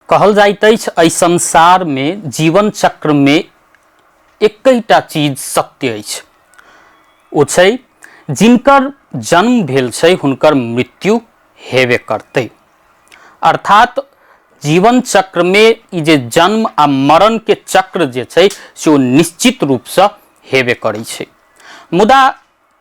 कहल जाइत अछि एहि संसारमे जीवन चक्रमे एकहिटा चीज सत्य अछि, ओ छै जिनकर जन्म भेल छै हुनकर मृत्यु हेबे करतै। अर्थात जीवन चक्रमे ई जे जन्म आ मरणके चक्र जे छै से ओ निश्चित रूपसँ हेबे करै छै। मुदा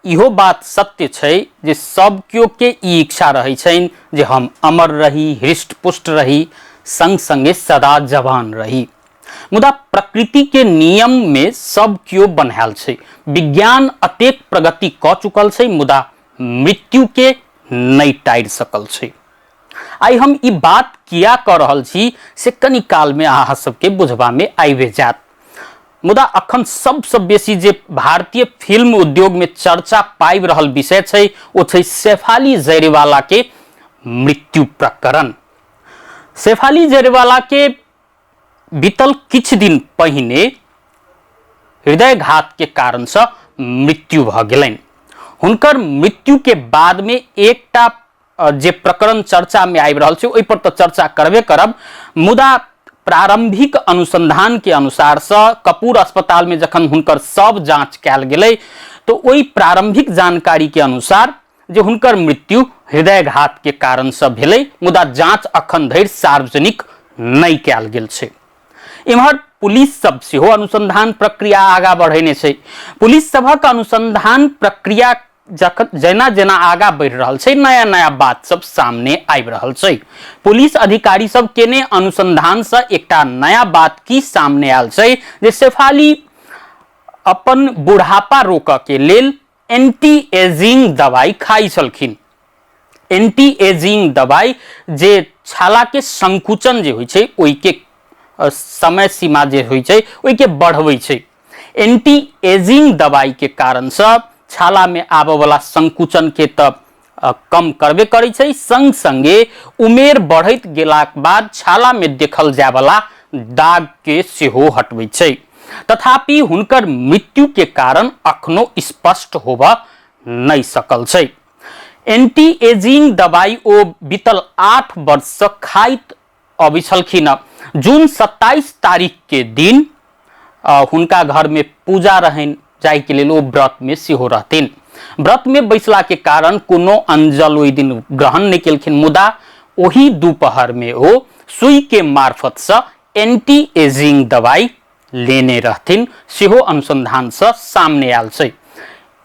इहो बात सत्य छै जे सब केओ के ई इच्छा रहै छनि जे हम अमर रही, हृष्ट पुष्ट रही, संग संगे सदा जवान रही। मुदा प्रकृति के नियम में सब केओ बन्हायल छै। विज्ञान अतेक प्रगति कऽ चुकल छै मुदा मृत्यु के नहि टारि सकल छै। आइ हम ई बात किया कऽ रहल छी से कनी काल में अहाँ सबके बुझबा में आबि जायत। मुदा अखन सबसँ बेसी जे भारतीय फिल्म उद्योग में चर्चा पाबि रहल विषय छै ओ छै शेफाली जरीवाला के मृत्यु प्रकरण। शेफाली जरीवाला के बीतल किछु दिन पहिने हृदयघात के कारण से मृत्यु भऽ गेलनि। हुनकर मृत्यु के बाद में एकटा जे प्रकरण चर्चा में आबि रहल छै ओहि पर तऽ चर्चा करबे करब, मुदा प्रारंभिक अनुसंधान के अनुसार से कपूर अस्पताल में जखन हुनकर सब जांच कयल गेलै तो ओहि प्रारंभिक जानकारी के अनुसार जे हुनकर मृत्यु हृदयघात के कारण से भेलै, मुदा जांच अखन धरि सार्वजनिक नहि कयल गेल छै। इम्हर पुलिस सब सेहो अनुसंधान प्रक्रिया आगा बढ़ेने छै। पुलिस सभक अनुसंधान प्रक्रिया जखन जेना जेना आगा बढ़ि रहल छै नया नया बात सब सामने आबि रहल छै। पुलिस अधिकारी सब केने अनुसंधान से एकटा नया बात की सामने आयल छै जे शेफाली अपन बुढ़ापा रोकऽ के लेल एंटी एजिंग दवाई खाइ छलखिन। एंटी एजिंग दवाई जे छाला के संकुचन जे होइ छै ओहिके समय सीमा जे होइ छै ओहिके बढ़बै छै। एंटी एजिंग दवाई के कारण से छाला में आबऽ वाला संकुचन के तऽ कम करबे करै छै, संग संगे उमेर बढ़ैत गेलाक बाद छाला में देखल जाय वाला दाग के सेहो हटबै छै। तथापि हुनकर मृत्यु के कारण अखनो स्पष्ट होबऽ नहि सकल छै। एंटी एजिंग दवाई ओ बीतल 8 वर्ष से खाइत अबै छलखिन। जून 27 तारीख के दिन हुनका घर में पूजा रहनि, जाहि के लेल ओ व्रत में सेहो रहथिन। व्रत में बैसला के कारण कोनो अंजल ओहि दिन ग्रहण नहि केलखिन, मुदा ओही दोपहर में ओ सुई के मार्फत से एंटी एजिंग दवाई लेने रहथिन, सेहो अनुसंधान से सामने आयल छै।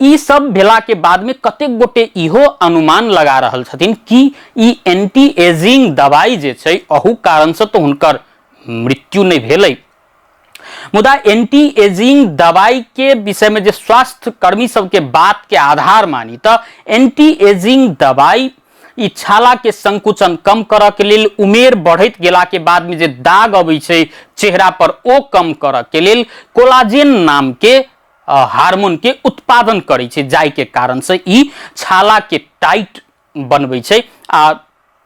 ई सब भेला के बाद में कतेक गोटे इहो अनुमान लगा रहल छथिन कि ई एंटी एजिंग दवाई जे छै अहू कारण से तो हुनकर मृत्यु नहि भेलै। मुदा एंटी एजिंग दवाई के विषय में जे स्वास्थ्य कर्मी सबके बात के आधार मानी तऽ एंटी एजिंग दवाई ई छाला के संकुचन कम करऽ के लेल, उमेर बढ़ैत गेला के बाद में जे दाग अबै छै चेहरा पर ओ कम करऽ के लेल कोलाजेन नाम के हार्मोन के उत्पादन करै छै, जाहि के कारण से ई छाला के टाइट बनबै छै आ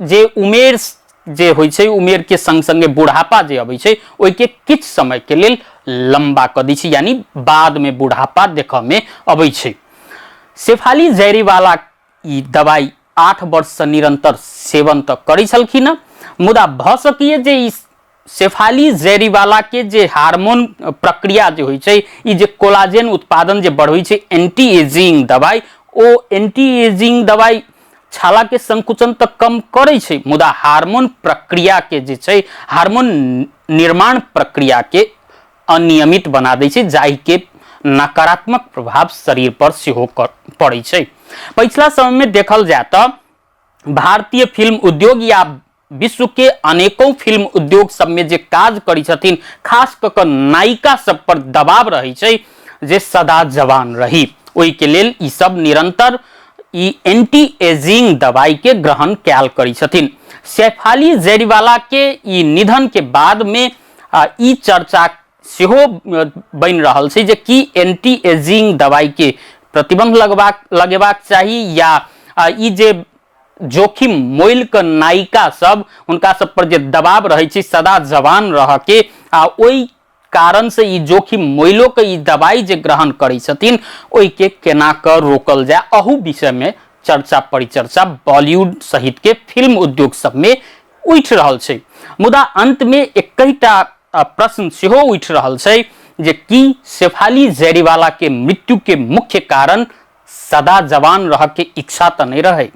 जे उमेर जे होइ छै उमेर के संग संगे बुढ़ापा जे अबै छै ओहि के किछु समय के लेल लंबा कऽ दै छै, यानी बाद में बुढ़ापा देखऽ में अबै छै। शेफाली जरीवाला ई दवाई 8 वर्ष से निरंतर सेवन तऽ करै छलखिन हँ, मुदा भऽ सकैए जे ई शेफाली जरीवाला के जे हार्मोन प्रक्रिया जे होइ छै, ई जे कोलाजेन उत्पादन जे बढ़बै छै एंटी एजिंग दवाई, ओ एंटी एजिंग दवाई छाला के संकुचन तऽ कम करै छै, मुदा हार्मोन प्रक्रिया के जे छै हार्मोन निर्माण प्रक्रिया के अनियमित बना दै छै, जाहि के नकारात्मक प्रभाव शरीर पर सेहो पड़ै छै। पछिला समय में देखल जाय तऽ भारतीय फिल्म उद्योग या विश्व के अनेकों फिल्म उद्योग सब में जे काज करै छथिन, खास कऽ कऽ नायिका सब पर दबाव रहै छै जे सदा जवान रही, ओहि के लेल ई सब निरंतर ई एंटी एजिंग दवाई के ग्रहण कयल करै छथिन। शेफाली जरीवाला के ई निधन के बाद में ई चर्चा सेहो बनि रहल छै जे की एंटी एजिंग दवाई के प्रतिबंध लगेबाक चाही या ई जे जोखिम मोल के नायिका सब हुनका सब पर जे दबाव रहै छै सदा जवान रह के, आ ओहि कारण से ई जोखिम मोलो के ई दवाई जे ग्रहण करै छथिन ओहि के केना के रोकल जाय, अहू विषय में चर्चा परिचर्चा बॉलीवुड सहित के फिल्म उद्योग सब में उठि रहल छै। मुदा अंत में एकहिटा प्रश्न सेहो उठि रहल छै जे की शेफाली जरीवाला के मृत्यु के मुख्य कारण सदा जवान रह के इच्छा तऽ नहि रहे।